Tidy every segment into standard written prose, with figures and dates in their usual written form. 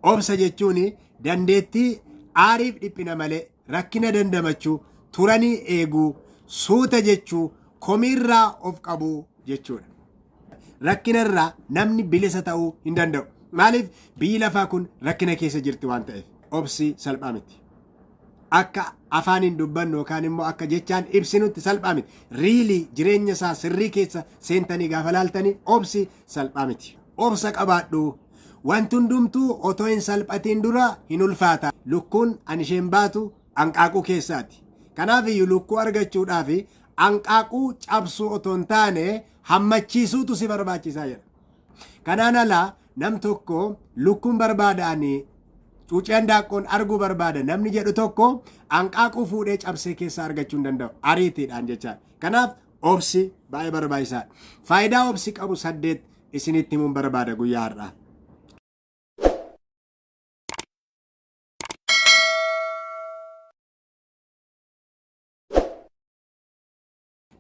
Obsa jechuun dandeettii aariif dhiphina malee rakkina dandamachuu, turanii eeguu, suuta jechuu, komiirraa of qabuu jechuudha. Rakkina irraa namni bilisa ta'uu hin danda'u. Maaliif? Biyyi lafaa kun rakkina keessa jirti waan ta'eef. Obsi salphaa miti. Akka afaaniin dubbannu yookaan immoo akka jechaan ibsinutti salphaa miti. Riilii jireenya isaa sirrii keessa seentanii gaafa laaltanii obsi salphaa miti. Obsa qabaadhu. Wanti hundumtuu otoo hin salphatiin dura hin ulfaata. Lukkuun an isheen baatu anqaaquu keessaati. Kanaaf iyyuu lukkuu argachuudhaaf anqaaquu cabsuu otoo hin taane hammachiisuutu si barbaachisaa jedha. Kanaan alaa nam tokko lukkuun barbaada ani cuucii handaaqqoon arguu barbaada namni jedhu tokko anqaaquu fuudhee cabsee keessaa argachuu hin danda'u. Ariitiidhaan jechaadha. Kanaaf obsi baay'ee barbaachisaadha. Faayidaa obsi qabu 8 isinitti himuun barbaada guyyaa har'aa.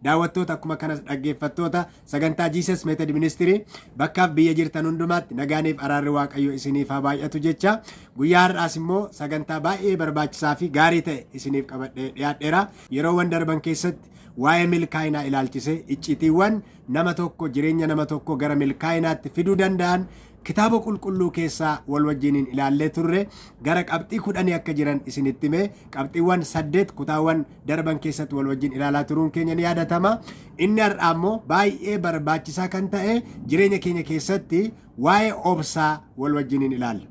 Daawwattoota akkuma kanas dhaggeeffattoota sagantaa Jesus Method Ministry bakkaaf biyya jirtan hundumaatti nagaaniif araarri Waaqayyoo isiniif haa baay'atu jecha guyyaa har'aas immoo sagantaa baay'ee barbaachisaa fi gaarii ta'e isiniif qabadhee dhiyaadheera. Yeroowwan darban keessatti waa'ee milkaa'inaa ilaalchisee icciitiiwwan nama tokko jireenya nama tokko gara milkaa'inaatti fiduu danda'an kitaaba qulqulluu keessaa wal wajjiniin ilaallee turre. Gara qabxii 10 akka jiran isinitti hime. Qabxiiwwan 8 kutaawwan darban keessatti wal wajjin ilaalaa turuun keenya ni yaadatama. Inni har'aa immoo baay'ee barbaachisaa kan ta'e jireenya keenya keessatti waa'ee obsaa wal wajjiniin ilaalla.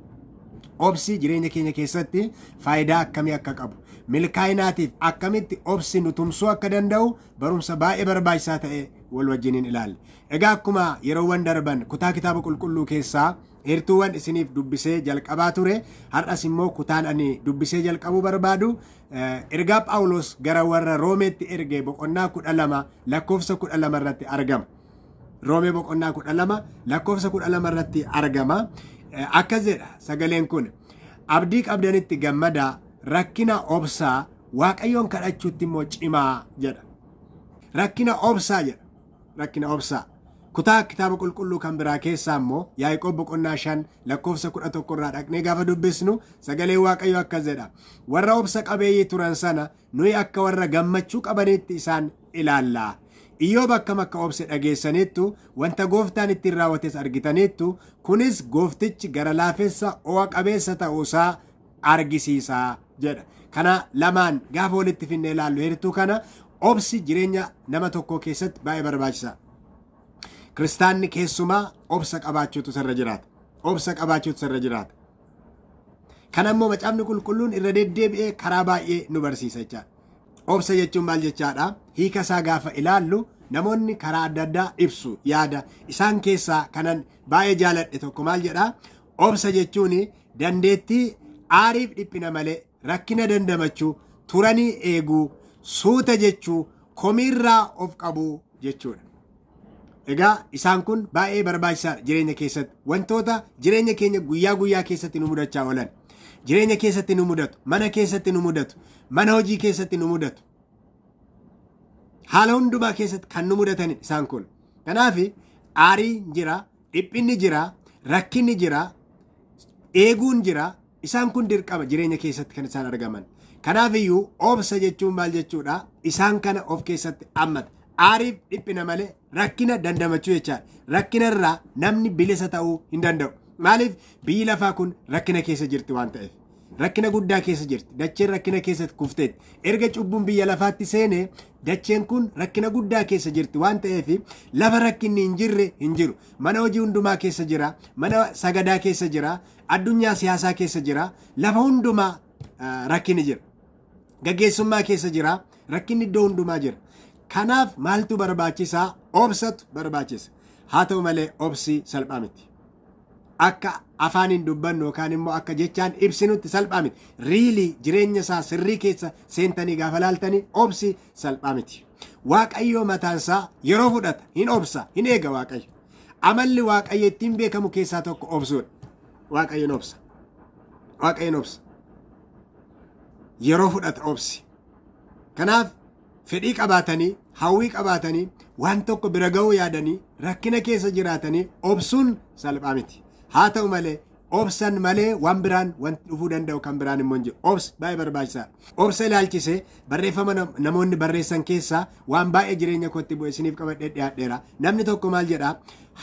Obsi jireenya keenya keessatti faayidaa akkamii akka qabu, milkaa'inaatiif akkamitti obsi nu tumsuu akka danda'u barumsa baay'ee barbaachisaa ta'e wal wajjiniin ilaalla. Egaa akkuma yeroowwan darban kutaa kitaaba qulqulluu keessaa heertuuwwan isiniif dubbisee jalqabaa ture, har'as immoo kutaan ani dubbisee jalqabuu barbaadu ergaa Phaawulos gara warra Roomeetti erge boqonnaa 12 lakkoofsa 12 irratti argama. Roomee boqonnaa 12 lakkoofsa 12 irratti argama. Akkas jedha sagaleen kun: Abdii qabdanitti gammadaa, rakkina obsaa, Waaqayyoon kadhachuutti immoo cimaa jedha. Rakkina obsaa jedha. Rakkina obsaa. Kutaa kitaaba qulqulluu kan biraa keessaa immoo Yaaqoob boqonnaa 5 lakkoofsa 11 irraa dhaqnee gaafa dubbisnu sagalee Waaqayyoo akkas jedha. Warra obsa qabeeyyii turan sana nuyi akka warra gammachuu qabaniitti isaan ilaalla. Iyyoob akkam akka obse dhageessaniittu, wanta gooftaan ittiin raawwates argitaniittu, kunis gooftichi gara laafessa o'a qabeessa ta'uusaa argisiisa jedha. Kana lamaan gaafa walitti finnee ilaallu heertuu kana obsi jireenya nama tokkoo keessatti baay'ee barbaachisaa. Kiristaanni keessumaa obsa qabaachuutu isarra jiraata. Obsa qabaachuutu isarra jiraata. Kana immoo macaafni qulqulluun irra deddeebi'ee karaa baay'ee nu barsiisa jechaadha. Obsa jechuun maal jechaadha? Hiika isaa gaafa ilaallu namoonni karaa adda addaa ibsu yaada. Isaan keessaa kanan baay'ee jaaladhe tokko maal jedhaa? Obsa jechuun dandeettii aariif dhiphina malee rakkina dandamachuu, turanii eeguu, suuta jechuu, komiirraa of qabuu jechuudha. Egaa isaan kun baay'ee barbaachisaadha jireenya keessatti. Wantoota jireenya keenya guyyaa guyyaa keessatti nu mudachaa oolan. Jireenya keessatti nu mudatu, mana keessatti nu mudatu, mana hojii keessatti nu mudatu. Haala hundumaa keessatti kan nu mudatan isaan kun. Kanaaf aariin jira, dhiphinni jira, rakkinni jira, eeguun jira. Isaan kun dirqama jireenya keessatti kan isaan argaman. Kanaaf iyyuu obsa jechuun maal jechuudha? Isaan kana of keessatti hammata. Aariif dhiphina malee rakkina dandamachuu jechaadha. Rakkina irraa namni bilisa ta'uu hin danda'u. Maaliif? Biyyi lafaa kun rakkina keessa jirti waan ta'eef. Rakkina guddaa keessa jirti. Dacheen rakkina keessatti kufteetti. Erga cubbuun biyya lafaatti seene dacheen kun rakkina guddaa keessa jirti waan ta'eef lafa rakkinni hin jirre hin jiru. Mana hojii hundumaa keessa jira. Mana sagadaa keessa jira. Addunyaa siyaasaa keessa jira. Lafa hundumaa rakkinni jira. Gaggeessummaa keessa jira. Rakkinni iddoo hundumaa jira. Kanaaf maaltu barbaachisaa? Obsatu barbaachisa. Haa ta'u malee obsi salphaa miti. Akka afaaniin dubbannu yookaan immoo akka jechaan ibsinutti salphaa miti. Riilii jireenya isaa sirrii keessa seentanii gaafa laaltanii obsi salphaa miti. Waaqayyoo mataan isaa yeroo fudhata, hin obsa, hin eega Waaqayyo. Amalli Waaqayyo ittiin beekamu keessaa tokko obsuudha. Waaqayyo hin obsa. Waaqayyo hin obsa. Yeroo fudhata obsi. Kanaaf fedhii qabaatanii, hawwii qabaatanii, waan tokko bira ga'uu yaadanii, rakkina keessa jiraatanii obsuun salphaa miti. Haa ta'u malee Obsan malee waan biraan wanti dhufuu danda'u kan biraan immoo hin jiru. Obsi baay'ee barbaachisaadha. Obsa ilaalchisee barreeffama namoonni barreessan keessaa waan baay'ee jireenya kootti bu'e isiniif qabadhee dhiyaadheera. Namni tokko maal jedhaa?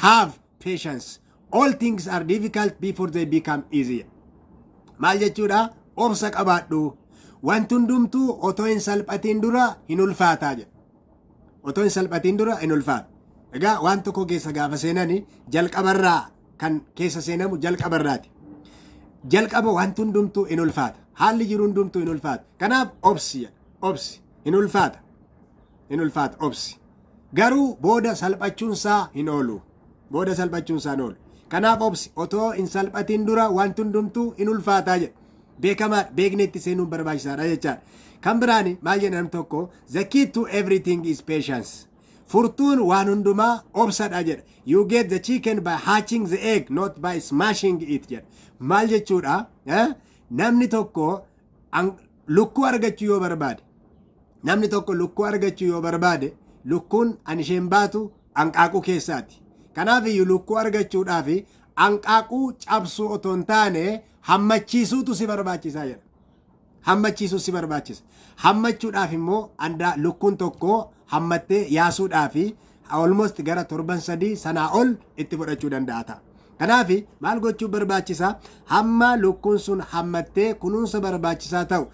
"Have patience. All things are difficult before they become easy." Maal jechuudha? Obsa qabaadhu. Wanti hundumtuu otoo hin salphatiin dura hin ulfaataa jedha. Otoo hin salphatiin dura hin ulfaata. Egaa waan tokko keessa gaafa seenani jalqabarraa kan keessa seenamu jalqabarraati. Jalqaba wanti hundumtuu hin ulfaata. Haalli jiru hundumtuu hin ulfaata. Kanaaf obsi jedha. Obsi hin ulfaata. Hin ulfaata, obsi. Garuu booda salphachuunsaa hin oolu. Booda salphachuunsaa hin oolu. Kanaaf obsi, otoo hin salphatiin dura wanti hundumtuu hin ulfaataa jedha. Beekamaadha. Beeknee itti seenuun barbaachisaadha jechaadha. Kan biraani maal jedha namni tokko? "The key to everything is patience." Furtuun waan hundumaa obsadha jedha. "You get the chicken by hatching the egg, not by smashing it" jedha. Maal jechuudha? Namni tokko lukkuu argachuu yoo barbaade, namni tokko lukkuu argachuu yoo barbaade, lukkuun an isheen baatu hanqaaquu keessaati. Kanaaf iyyuu lukkuu argachuudhaaf hanqaaquu cabsuu otoo hin taane hammachiisuutu si barbaachisaa jedha. Hammachiisuu si barbaachisa. Hammachuudhaaf immoo andaa lukkuun tokko hammattee yaasuudhaaf almost gara torban 3 sanaa ol itti fudhachuu danda'a ta'a. Kanaaf maal gochuu barbaachisa? Hamma lukkuun sun hammattee kunuunsa barbaachisaa ta'u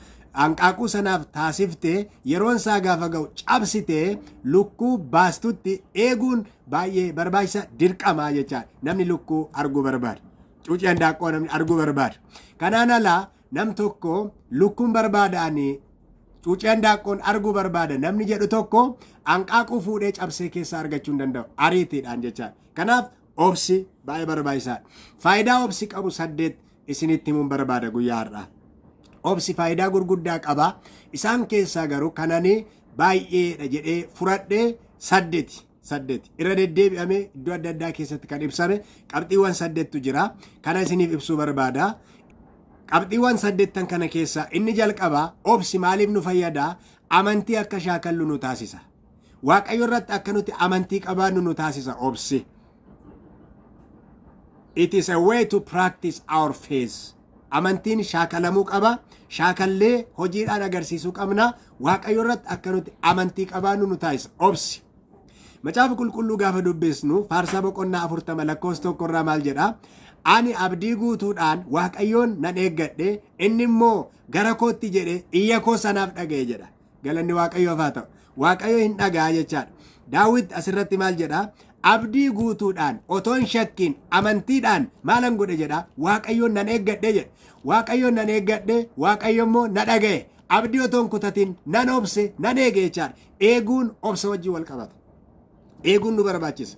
hanqaaquu sanaaf taasiftee yeroon isaa gaafa ga'u cabsitee lukkuu baastutti eeguun baay'ee barbaachisa, dirqamaa jechaadha. Namni lukkuu arguu barbaada. Cuucii handaaqqoo namni arguu barbaada. Kanaan alaa nam tokko lukkuun barbaadanii cuucii handaaqqoon arguu barbaada namni jedhu tokko hanqaaquu fuudhee cabsee keessaa argachuu hin danda'u. Ariitiidhaan jechaadha. Kanaaf obsi baay'ee barbaachisaadha. Faayidaa obsi qabu saddeet isinitti himuun barbaada guyyaa har'aa. Obsi faayidaa gurguddaa qaba. Isaan keessaa garuu kananii baay'eedha jedhee fudhadhee saddeeti. Saddeeti. Irra deddeebi'amee iddoo adda addaa keessatti kan ibsame qabxiiwwan saddeettu jira. Kana isiniif ibsuu barbaada. Qabxiiwwan saddeettan kana keessaa inni jalqabaa, obsi maaliif nu fayyada? Amantii akka shaakallu nu taasisa. Waaqayyo irratti akka nuti amantii qabaannu nu taasisa obsi. It is a way to practice our faith. Amantiin shaakalamuu qaba. Shaakallee hojiidhaan agarsiisuu qabna. Waaqayyo irratti akka nuti amantii qabaannu nu taasisa. Obsi. Macaafa Qulqulluu gaafa dubbisnu, Faarsaa boqonnaa 40 lakkoofsa 1 irraa maal jedha? "Ani abdii guutuudhaan Waaqayyoon nan eeggadhe, inni immoo gara kootti jedhe, iyya koo sanaaf dhaga'e" jedha. Galanni Waaqayyoof haa ta'u. Waaqayyo hin dhaga'a jechaadha. Daawit asirratti maal jedha? Abdii guutuudhaan, otoo hin shakkiin, amantiidhaan maalan godhe jedha? Waaqayyoon nan eeggadhe jedha. Waaqayyoon nan eeggadhe, Waaqayyo immoo na dhaga'e. Abdii otoo hin kutatin nan obse, nan eege jechaadha. Eeguun obsa wajjin wal qabata. Eeguun nu barbaachisa.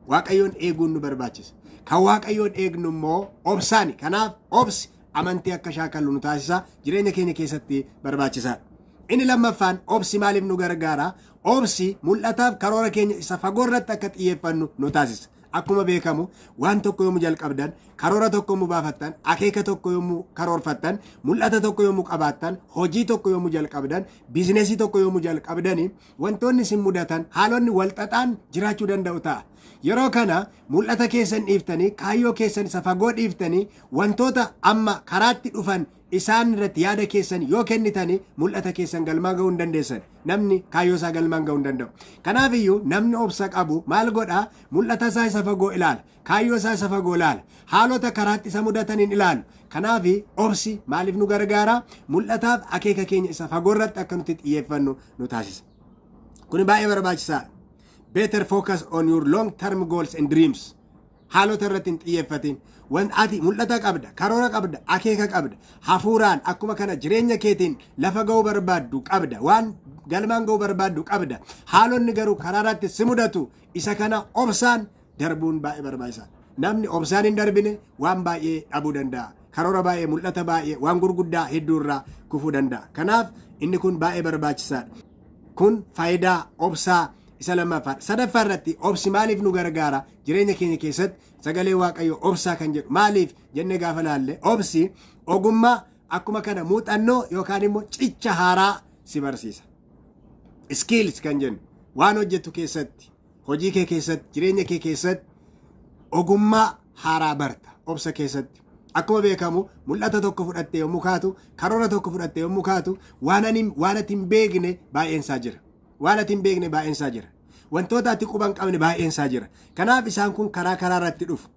Waaqayyoon eeguun nu barbaachisa. Kan Waaqayyoon eegnu immoo obsaani. Kanaaf obsi amantii akka shaakallu nu taasisa. Jireenya keenya keessatti barbaachisaadha. Inni lammaffaan, obsi maaliif nu gargaara? Obsi mul'ataaf karoora keenya isa fagoo irratti akka xiyyeeffannu nu taasisa. Akkuma beekamu, waan tokko yommuu jalqabdan, karoora tokko yommuu baafattan, akeeka tokko yommuu karoorfattan, mul'ata tokko yommuu qabaattan, hojii tokko yommuu jalqabdan, biizinesii tokko yommuu jalqabdani, wantoonni isin mudatan, haalonni walxaxaan jiraachuu danda'u ta'a. Yeroo kana mul'ata keessan dhiiftanii, kaayyoo keessan isa fagoo dhiiftanii, wantoota amma karaatti dhufan isaan irratti yaada keessan yoo kennitanii, mul'ata keessan galmaa ga'uu hin dandeessan. Namni kaayyoo isaa galmaan ga'uu hin danda'u. Kanaaf iyyuu namni obsa qabu maal godhaa? Mul'ata isaa isa fagoo ilaala. Kaayyoo isaa isa fagoo ilaala. Haalota karaatti isa mudatan hin ilaalu. Kanaaf obsi maaliif nu gargaara? Mul'ataaf akeeka keenya isa fagoo irratti akka nuti xiyyeeffannu nu taasisa. Kuni baay'ee barbaachisaadha. Better focus on your long term goals and dreams. Haalota irratti hin xiyyeeffatin. Wanti ati mul'ata qabda, karoora qabda, akeeka qabda. Hafuuraan akkuma kana jireenya keetiin lafa ga'uu barbaaddu qabda. Waan galmaan ga'uu barbaaddu qabda. Haalonni garuu karaa irratti si mudatu. Isa kana obsaan darbuun baay'ee barbaachisaadha. Namni obsaan hin darbine waan baay'ee dhabuu danda'a. Karoora baay'ee, mul'ata baay'ee, waan gurguddaa hedduu irraa kufuu danda'a. Kanaaf inni kun baay'ee barbaachisaadha. Kun faayidaa obsaa isa lammaffaadha. Sadaffaa irratti, obsi maaliif nu gargaara? Jireenya keenya keessatti sagalee Waaqayyoo obsaa kan jedhu maaliif jennee gaafa laalle, obsi ogummaa, akkuma kana muuxannoo yookaan immoo cicha haaraa si barsiisa. Skills kan jennu, waan hojjettu keessatti, hojii kee keessatti, jireenya kee keessatti ogummaa haaraa barta obsa keessatti. Akkuma beekamu, mul'ata tokko fudhattee yommuu kaatu, karoora tokko fudhattee yommuu kaatu, waan ati hin beekne baay'een isaa jira. Waan ati hin beekne baay'een isaa jira. Wantoota ati quba hin qabne baay'een isaa jira. Kanaaf isaan kun karaa karaa irratti dhufu.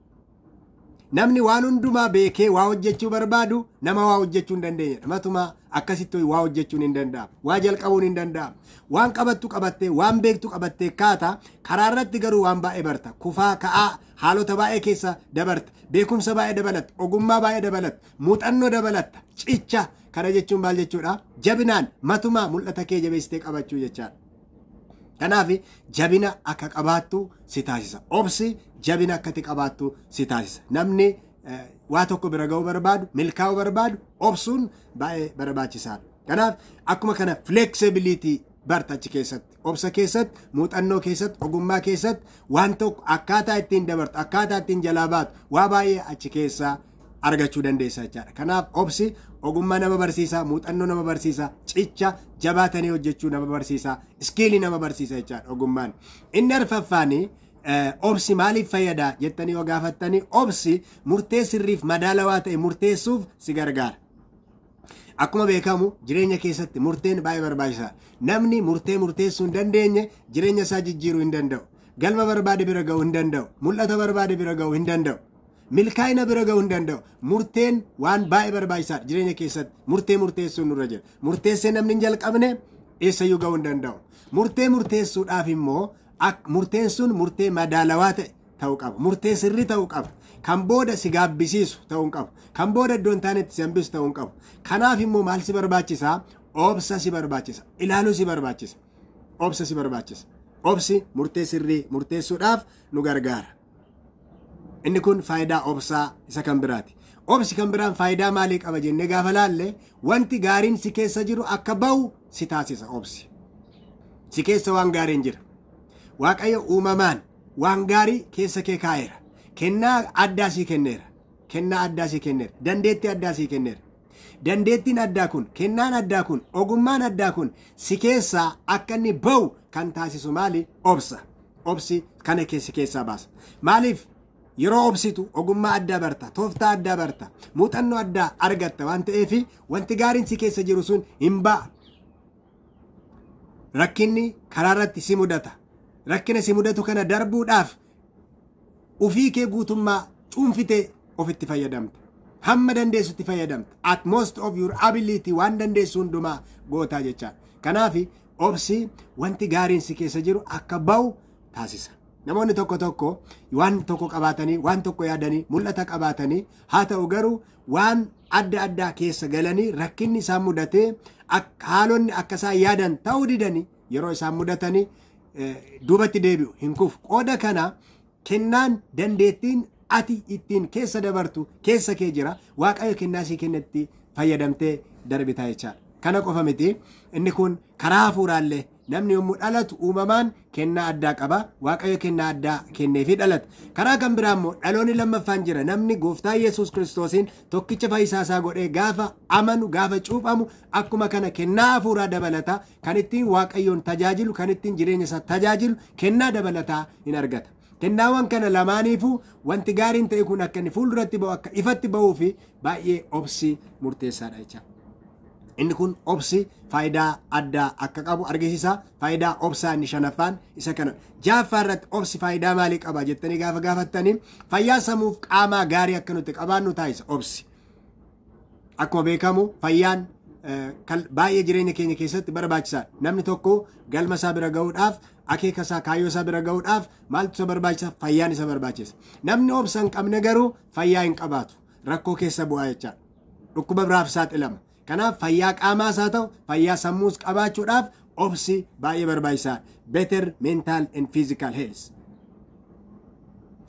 Namni waan hundumaa beekee waa hojjechuu barbaadu nama waa hojjechuu hin dandeenyedha. Matumaa akkasitti waa hojjechuun hin danda'amu. Waa jalqabuun hin danda'amu. Waan qabattu qabattee, waan beektu qabattee kaata. Karaa irratti garuu waan baay'ee barta. Kufaa ka'aa haalota baay'ee keessa dabarta. Beekumsa baay'ee dabalatta. Ogummaa baay'ee dabalatta. Muuxannoo dabalatta. Cicha. Kana jechuun maal jechuudha? Jabinaan matumaa mul'ata kee jabeessitee qabachuu jechaadha. Kanaaf jabina akka qabaattu si taasisa. Obsi jabina akka ati qabaattu si taasisa. Namni waa tokko bira ga'uu barbaadu, milkaa'uu barbaadu, obsuun baay'ee barbaachisaadha. Kanaaf akkuma kana flexibility barta achi keessatti. Obsa keessatti, muuxannoo keessatti, ogummaa keessatti waan tokko akkaataa ittiin dabartu, akkaataa ittiin jalaa baatu waa baay'ee achi keessaa argachuu dandeessa jechaadha. Kanaaf obsi ogummaa nama barsiisa, muuxannoo nama barsiisa, cicha jabaatanii hojjechuu nama barsiisa, skill nama barsiisa jechaadha ogummaan. Inni arfaffaani, obsi maaliif fayyada jettanii yoo gaafattanii, obsi murtee sirriif madaalawaa ta'e murteessuuf si gargaara. Akkuma beekamu, jireenya keessatti murteen baay'ee barbaachisaadha. Namni murtee murteessuu hin dandeenye jireenya isaa jijjiiruu hin danda'u. Galma barbaade bira ga'uu hin danda'u. Mul'ata barbaade bira ga'uu hin danda'u. Milkaa'ina bira ga'uu hin danda'u. Murteen waan baay'ee barbaachisaadha jireenya keessatti. Murtee murteessuun nurra jira. Murteessee namni hin jalqabne eessayyuu ga'uu hin danda'u. Murtee murteessuudhaaf immoo murteen sun murtee madaalawaa ta'e ta'uu qaba. Murtee sirrii ta'uu qaba. Kan booda si gaabbisiisu ta'uu hin qabu. Kan booda iddoo hin taanetti si hambisu ta'uu hin qabu. Kanaaf immoo maal si barbaachisaa? Obsa si barbaachisa. Ilaaluu si barbaachisa. Obsa si barbaachisa. Obsi murtee sirrii murteessuudhaaf nu gargaara. Inni kun faayidaa obsaa isa kan biraati. Obsi kan biraan faayidaa maalii qaba jennee gaafa laalle, wanti gaariin si keessa jiru akka ba'u si taasisa obsi. Si keessa waan gaariin jira. Waaqayyo uumamaan waan gaarii keessa kee kaa'eera. Kennaa addaa sii kenneera. Kennaa addaa sii kenneera. Dandeettii addaa sii kenneera. Dandeettiin addaa kun, kennaan addaa kun, ogummaan addaa kun si keessaa akka inni ba'u kan taasisu maali? Obsa. Obsi kana keessi keessaa baasa. Maaliif? Yeroo obsitu ogummaa addaa barta, tooftaa addaa barta, muuxannoo addaa argatta waan ta'eef, wanti gaariin si keessa jiru sun hin ba'a. Rakkinni karaa irratti si mudata. Rakkina si mudatu kana darbuudhaaf ufii kee guutummaa cuunfitee ofitti fayyadamta. Hamma dandeessutti fayyadamta. At most of your ability waan dandeessu hundumaa gootaa jechaadha. Kanaaf obsi wanti gaariin si keessa jiru akka ba'u taasisa. Namoonni tokko tokko waan tokko qabaatanii, waan tokko yaadanii, mul'ata qabaatanii, haa ta'u garuu waan adda addaa keessa galanii rakkinni isaan mudatee, haalonni akka isaan yaadan ta'uu didanii yeroo isaan mudatanii duubatti deebi'u, hin kufu. Qooda kana kennaan, dandeettiin ati ittiin keessa dabartu keessa kee jira. Waaqayyo kennaa sii kennetti fayyadamtee darbitaa jechaadha. Kana qofa miti, inni kun karaa hafuuraallee namni yommuu dhalatu uumamaan kennaa addaa qaba. Waaqayyo kennaa addaa kenneefii dhalata. Karaa kan biraa immoo dhaloonni lammaffaan jira. Namni Gooftaa Yesuus Kiristoosiin tokkicha fayyisaa isaa godhee gaafa amanu, gaafa cuuphamu, akkuma kana kennaa hafuuraa dabalata. Kan ittiin Waaqayyoon tajaajilu, kan ittiin jireenya isaa tajaajilu kennaa dabalataa hin argata. Kennaawwan kana lamaaniifuu wanti gaariin ta'e kun akka inni fuulduratti ba'u, akka ifatti ba'uu fi baay'ee obsi murteessaadha jecha. Inni kun obsi faayidaa addaa akka qabu argisiisa. Faayidaa obsaa inni shanaffaan isa kana. Ja'affaa irratti obsi faayidaa maalii qaba jettanii gaafa gaafattanii, fayyaa sammuuf qaamaa gaarii akka nuti qabaannu taasisa obsi. Akkuma beekamu, fayyaan baay'ee jireenya keenya keessatti barbaachisaadha. Namni tokko galma isaa bira ga'uudhaaf, akeeka isaa, kaayyoo isaa bira ga'uudhaaf maaltu isa barbaachisa? Fayyaan isa barbaachisa. Namni obsa hin qabne garuu fayyaa hin qabaatu. Rakkoo keessa bu'aa jechaadha. Dhukkuba biraaf saaxilama. Kanaaf fayyaa qaamaas haa ta'u, fayyaa sammuus qabaachuudhaaf obsi baay'ee barbaachisaadha. Better mental and physical health.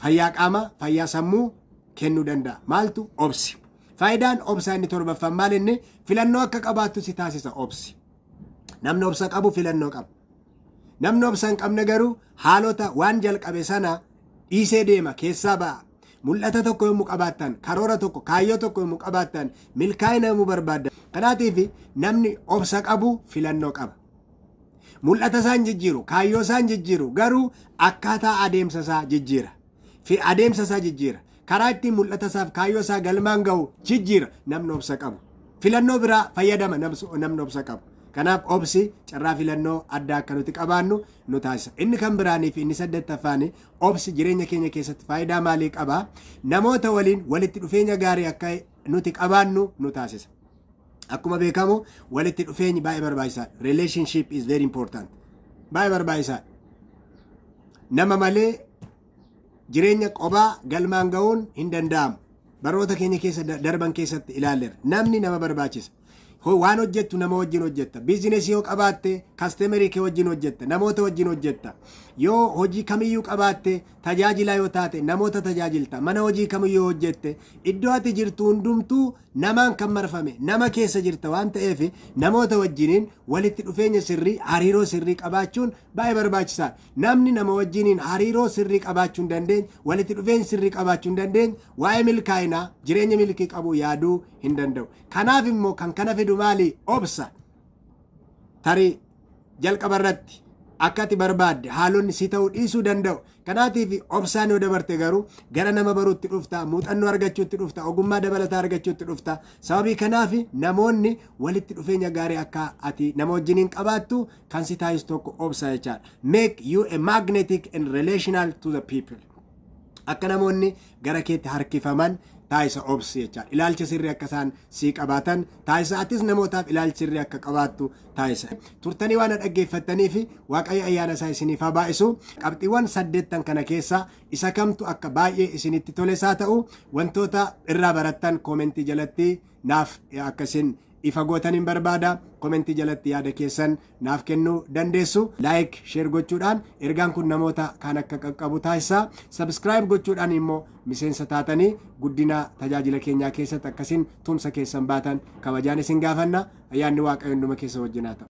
Fayyaa qaamaa, fayyaa sammuu kennuu danda'a. Maaltu? Obsi. Faayidaan obsaa inni torbaffaan maal inni? Filannoo akka qabaattu si taasisa obsi. Namni obsa qabu filannoo qaba. Namni obsa hin qabne garuu haalota waan jalqabe sana dhiisee deema, keessaa ba'a. Mul'ata tokko yommuu qabaattan, karoora tokko, kaayyoo tokko yommuu qabaattan, milkaa'ina yommuu barbaaddan. Kanaatiif namni obsa qabu filannoo qaba. Mul'ata isaa hin jijjiiru, kaayyoo isaa hin jijjiiru, garuu akkaataa adeemsa isaa jijjiira. Fi adeemsa isaa jijjiira. Karaa ittiin mul'ata isaaf kaayyoo isaa galmaan ga'u jijjiira namni obsa qabu. Filannoo biraa fayyadama namni obsa qabu. Kanaaf obsi carraa filannoo addaa akka nuti qabaannu nu taasisa. Inni kan biraanii fi inni saddeettaffaan, obsi jireenya keenya keessatti faayidaa maalii qaba? Namoota waliin walitti dhufeenya gaarii akka nuti qabaannu nu taasisa. Akkuma beekamu, walitti dhufeenyi baay'ee barbaachisaadha. Relationship is very important. Baay'ee barbaachisaadha. Nama malee jireenya qophaa galmaan ga'uun hin danda'amu. Baroota keenya keessa darban keessatti ilaalleera. Namni nama barbaachisa. Waan hojjettu nama wajjin hojjetta. Business yoo qabaatte, customer kee wajjin hojjetta. Namoota wajjin hojjetta. Yoo hojii kamiyyuu qabaatte, tajaajilaa yoo taate, namoota tajaajilta. Mana hojii kamiyyuu hojjette, iddoo ati jirtu hundumtuu namaan kan marfame, nama keessa jirta waan ta'eef, namoota wajjiniin walitti dhufeenya sirrii, hariiroo sirrii qabaachuun baay'ee barbaachisaadha. Namni nama wajjiniin hariiroo sirrii qabaachuu hin dandeenye, walitti dhufeenya sirrii qabaachuu hin dandeenye, waa'ee milkaa'inaa, jireenya milkii qabu yaaduu hin danda'u. Kanaaf immoo kan kana fidu maali? Obsa. Tarii jalqaba irratti akka ati barbaadde haalonni si ta'uu dhiisuu danda'u. Kanaatiif obsaan yoo dabarte garuu gara nama baruutti dhufta, muuxannoo argachuutti dhufta, ogummaa dabalataa argachuutti dhufta. Sababii kanaaf namoonni walitti dhufeenya gaarii akka ati nama wajjiniin qabaattu kan si taasisu tokko obsa jechaadha. Make you a magnetic and relational to the people. Akka namoonni gara keetti harkifaman taasisa obsi jechaadha. Ilaalcha sirrii akka isaan sii qabaatan taasisa. Atis namootaaf ilaalcha sirrii akka qabaattu taasisa. Turtanii waan dhaggeeffattanii fi Waaqayyo ayyaana isaa isiniif haa baay'isu. Qabxiiwwan saddeettan kana keessa isa kamtu akka baay'ee isinitti toles haa ta'u, wantoota irraa barattan comment jalatti naaf akka isin ifa gootan hin barbaada. Comment jalatti yaada keessan naaf kennuu dandeessu. Like, share gochuudhaan ergaan kun namoota kaan akka qaqqabu taasisa. Subscribe gochuudhaan immoo miseensa taatanii guddina tajaajila keenyaa keessatti akkasiin tumsa keessan baatan kabajaan isin gaafanna. Ayyaanni Waaqayyo hunduma keessa wajjin haa ta'u.